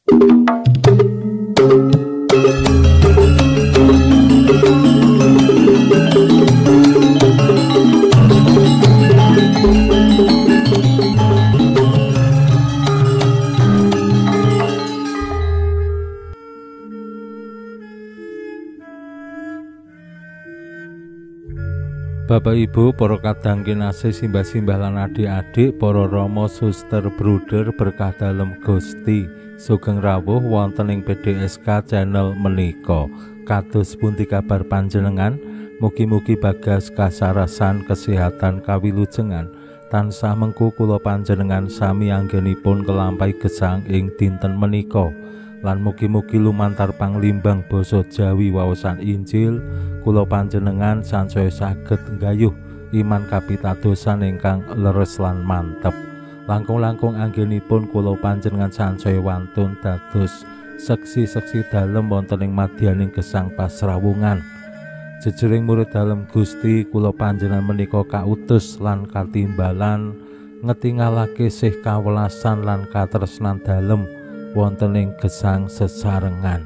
Bapak Ibu, para kadang kinasih, simbah-simbah lan adik-adik, para rama, suster, bruder, berkah dalem Gusti, sugeng rawuh wonten ing PDSK channel menika. Kados pundi kabar panjenengan? Mugi-mugi bagas kasarasan, kesehatan, kawilujengan tansah mengku kula panjenengan sami anggenipun kelampahi gesang ing dinten menika. Lan mugi-mugi lumantar panglimbang basa Jawi waosan Injil kula panjenengan sansaya saged nggayuh iman kapitadosan ingkang leres lan mantep. Langkung-langkung anggenipun kula panjenengan sansaya wantun dados seksi-seksi dalem wonten ing madyaning gesang pasrawungan. Jejering murid dalem Gusti, kula panjenengan menika kautus lan katimbalan ngetingalake sih kawelasan lan katresnan dalem wonten ing gesang sesarengan.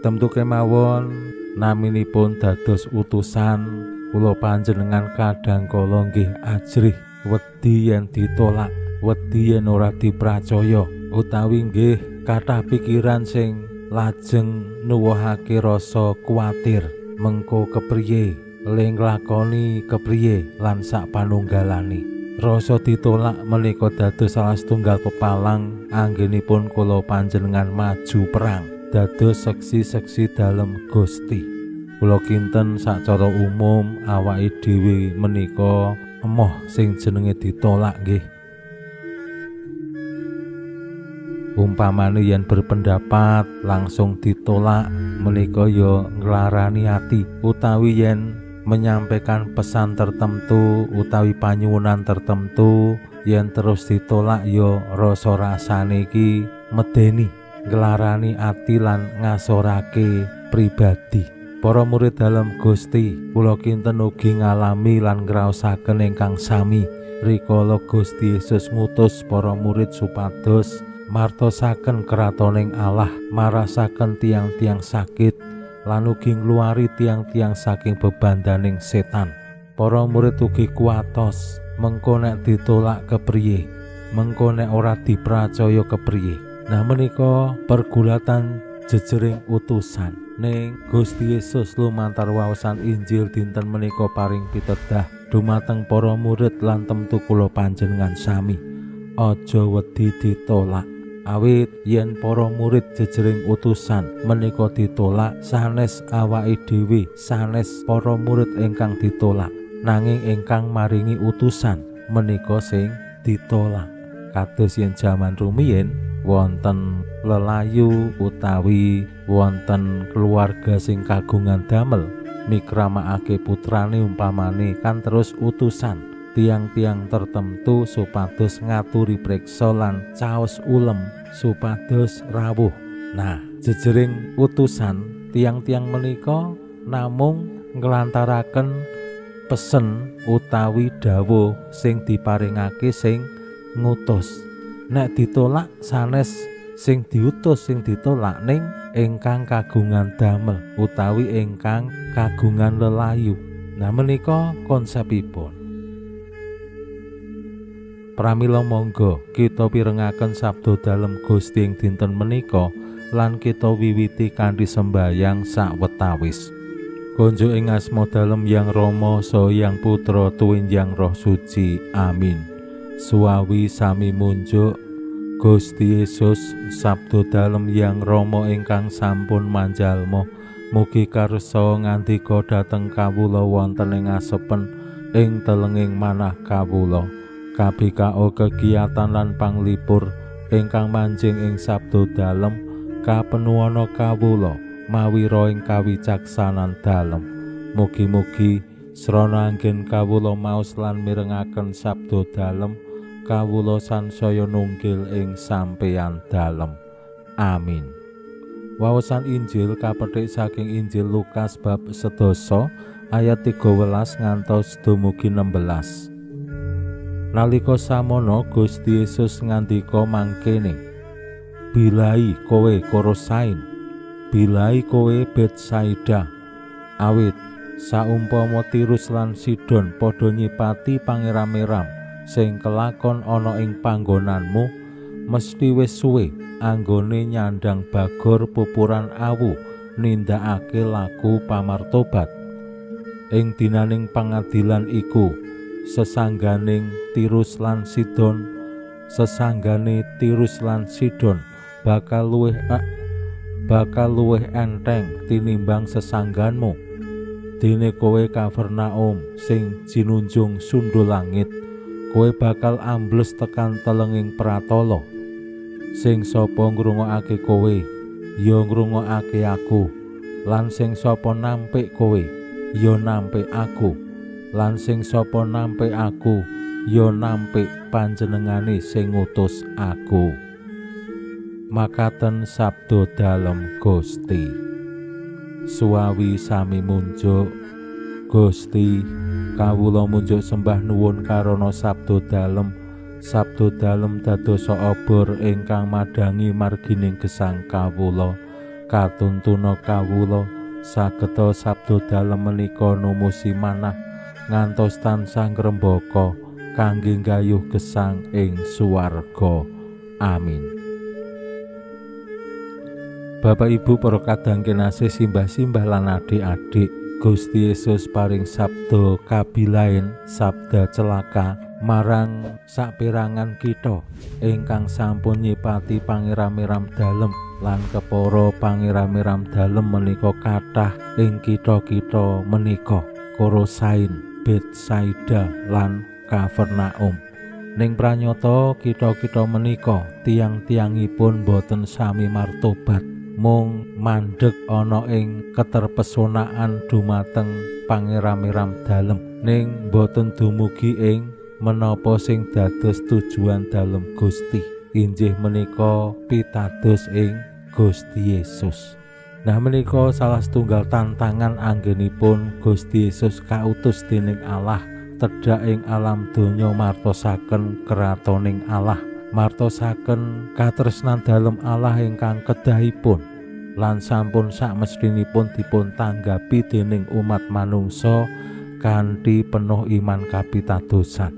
Temtu kemawon naminipun dados utusan kula panjenengan kadang kala nggih ajrih wedi yen ditolak, wedi yen ora dipracaya, utawi nggih kathah pikiran sing lajeng nuwuhake rasa kuwatir mengko kepriye, le nglakoni kepriye lan sak panunggalane. Rasa ditolak menika dados salah setunggal pepalang anggenipun kula panjenengan maju perang dados seksi-seksi dalem Gusti. Kula kinten sacara umum awake dhewe menika emoh sing jenenge ditolak nggih. Umpamane yen berpendapat langsung ditolak menika ya nglarani ati, utawi yen menyampaikan pesan tertentu utawi panyuwunan tertentu yen terus ditolak ya rasa rasane iki medeni, nglarani ati lan ngasorake pribadi. Para murid dalem Gusti, kula kinten ugi ngalami lan ngraosaken ingkang sami rikala Gusti Yesus ngutus para murid supados martosaken kratoning Allah, marasaken tiang-tiang sakit lan ugi ngluwari tiang-tiang saking bebandaning setan. Para murid ugi kuwatos mengko nek ditolak kepriye, mengko nek ora dipracaya kepriye. Nah menika pergulatan jejering utusan. Ning Gusti Yesus lumantar waosan Injil dinten menika paring pitedah dumateng para murid lan temtu kula panjenengan sami. Aja wedi ditolak. Awit yen para murid jejering utusan menika ditolak, sanes awake dhewe, sanes para murid ingkang ditolak, nanging ingkang maringi utusan menika sing ditolak. Kados yen jaman rumiyin wonten lelayu utawi wonten keluarga sing kagungan damel mikramakake putrane umpamane, kan terus utusan tiang-tiang tertentu supados ngaturi preksa lan caos ulem supados rawuh. Nah, jejering utusan tiang-tiang menika namung nglantaraken pesen utawi dawuh sing diparingake sing ngutus. Nek ditolak sanes sing diutus sing ditolak, ning ingkang kagungan damel utawi ingkang kagungan lelayu. Nah menika konsepipun. Pramila monggo kita pirengaken sabda dalem Gusti ing dinten menika lan kita wiwiti kanthi sembayang sawetawis. Konjuk ing asma dalem Yang Rama saha Yang Putra tuwin Yang Roh Suci. Amin. Suwawi sami munjuk Gusti Yesus, sabda dalem Yang Rama ingkang sampun manjalma, mugi karsa ngandika dhateng kawula wonten ing asepen ing telenging manah kawula. KBKO kegiatan lan panglipur ingkang manjing ing sabda dalem kapenuwana kawula mawi roh ing kawicaksanan dalem. Mugi-mugi srana anggen kawula maos lan mirengaken sabda dalem, kawula sansaya nunggil ing sampeyan dalem. Amin. Wawasan Injil kapethik saking Injil Lukas bab 10 ayat 13 ngantos dumugi 16. Nalika samono Gusti Yesus ngandika mangkene, Bilai kowe Korosain, bilai kowe Betsaida. Awit saumpama Tirus lan Sidon padha nyipati pangeram-eram sing kelakon ana ing panggonanmu, mesti wis suwe anggone nyandang bagor pupuran awu nindakake laku pamartobat. Ing dinaning pangadilan iku sesangganing Tirus lan Sidon, sesanggane Tirus lan Sidon bakal luwih enteng tinimbang sesangganmu. Dene kowe Kapernaum sing jinunjung sundul langit, kowe bakal ambles tekan telenging pratala. Sing sapa ngrungokake kowe ya ngrungokake aku, lan sing sapa nampik kowe ya nampik aku, lan sing sapa nampik aku ya nampik panjenengane sing ngutus aku. Makaten sabda dalem Gusti. Suwawi sami munjuk. Gusti, kawula munjuk sembah nuwun karana sabda dalem. Sabda dalem dadosa obor ingkang madhangi margining gesang kawula. Katuntuna kawula sageta sabda dalem menika numusi manah ngantos tansah ngrembaka kangge nggayuh gesang ing swarga. Amin. Bapak Ibu para kadang kinasih, simbah-simbah lan adik-adik, Gusti Yesus paring sabda kabilaen, sabda celaka marang saperangan kita ingkang sampun nyipati pangeram-eram dalem lan kepara pangeram-eram dalem menika kathah ing kitha-kitha menika Korosain, Betsaida lan Kapernaum. Ning pranyata kitha-kitha menika tiang-tiangipun boten sami martobat, mung mandheg ana ing keterpesonaan dumateng pangeram-eram dalem, ning boten dumugi ing menapa sing dados tujuan dalem Gusti, inggih menika pitados ing Gusti Yesus. Nah, menika salah setunggal tantangan anggenipun Gusti Yesus kautus dening Allah tedhak ing alam donya martosaken kratoning Allah, martosaken katresnan dalem Allah ingkang kedahipun lan sampun sakmestinipun dipun tanggapi dening umat manungsa kanthi penuh iman kapitadosan.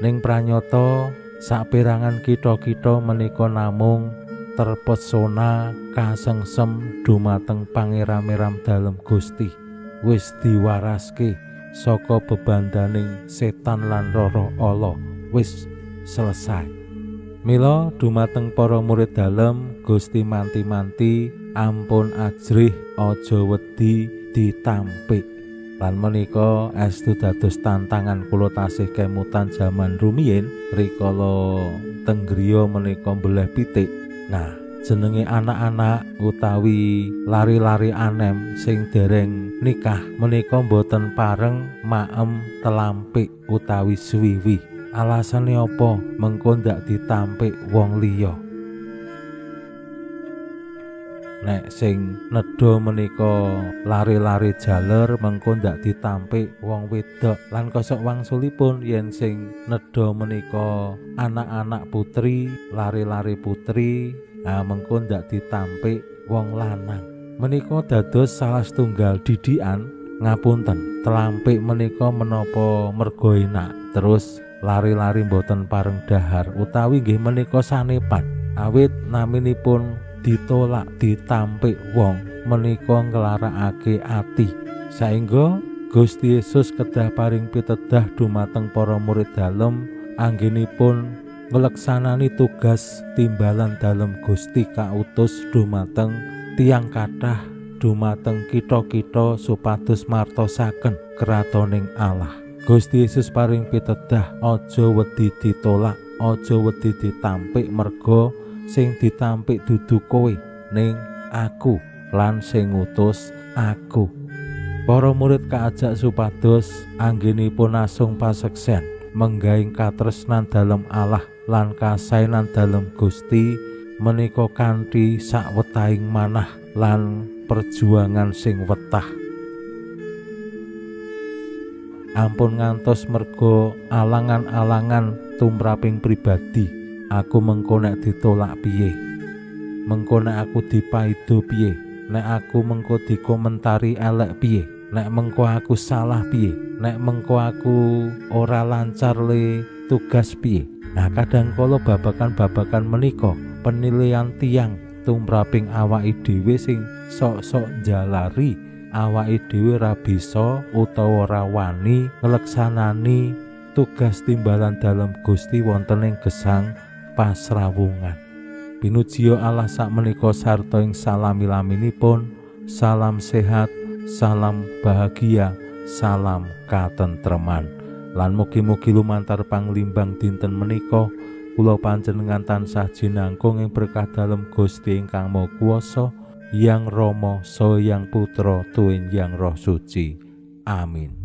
Ning pranyata saperangan kitha-kitha menika namung terpesona kasengsem dumateng pangeram-eram dalem Gusti, wis diwaraske saka bebandaning setan lan roro ala, wis selesai. Mila dumateng para murid dalem Gusti manti-manti ampun ajrih, aja wedi ditampik. Lan menika estu dados tantangan kula tasih kemutan jaman rumiyin rikala teng griya menika mbeleh pitik. Nah, jenenge anak-anak utawi lari-lari anem sing dereng nikah menika mboten pareng maem telampik utawi swiwi. Alasane apa? Mengko ndak ditampik wong liya. Nek sing nedha menika lari-lari jaler mengko ndak ditampik wong wedok. Lan kosok wangsulipun yen sing nedha menika anak-anak putri, lari-lari putri, nah mengko ndak ditampik wong lanang. Menika dados salah setunggal didikan. Ngapunten, telampik menika menapa mergo enak terus lari-lari mboten pareng dahar utawi nggih menika sanepan. Awit naminipun ditolak ditampik wong menika nglarakake ati, saengga Gusti Yesus kedah paring pitedah dumateng para murid dalem anggenipun ngleksanani tugas timbalan dalem Gusti kautus dumateng tiyang kathah, dumateng kitha-kitha supados martosaken kratoning Allah. Gusti Yesus paring pitedah aja wedi ditolak, aja wedi ditampik, merga sing ditampik dudu kowe ning aku lan sing ngutus aku. Para murid kaajak supados anggenipun asung paseksen menggaing katresnan dalem Allah lan kasaenan dalem Gusti menika kanthi sakwetahing manah lan perjuangan sing wetah. Ampun ngantos merga alangan-alangan tumraping pribadi. Aku mengko nek ditolak piye, Mengko nek aku dipaido piye? Nek aku mengko dikomentari elek piye? Nek mengko aku salah piye? Nek mengko aku ora lancar le tugas piye? Nah, kadang kala babakan-babakan menika penilaian tiyang tumraping awake dhewe sing sok-sok njalari awake dhewe ra bisa utawa ora wani ngleksanani tugas timbalan dalem Gusti wonten ing gesang pasrawungan. Pinujiya Allah sakmenika sarta ing salami-laminipun, salam sehat, salam bahagia, salam katentreman. Lan mugi-mugi lumantar panglimbang dinten menika kula panjenengan tansah jinangkung ing berkah dalem Gusti ingkang Maha Kuwasa, Yang Rama, Saha Yang Putra, Tuwin Yang Roh Suci. Amin.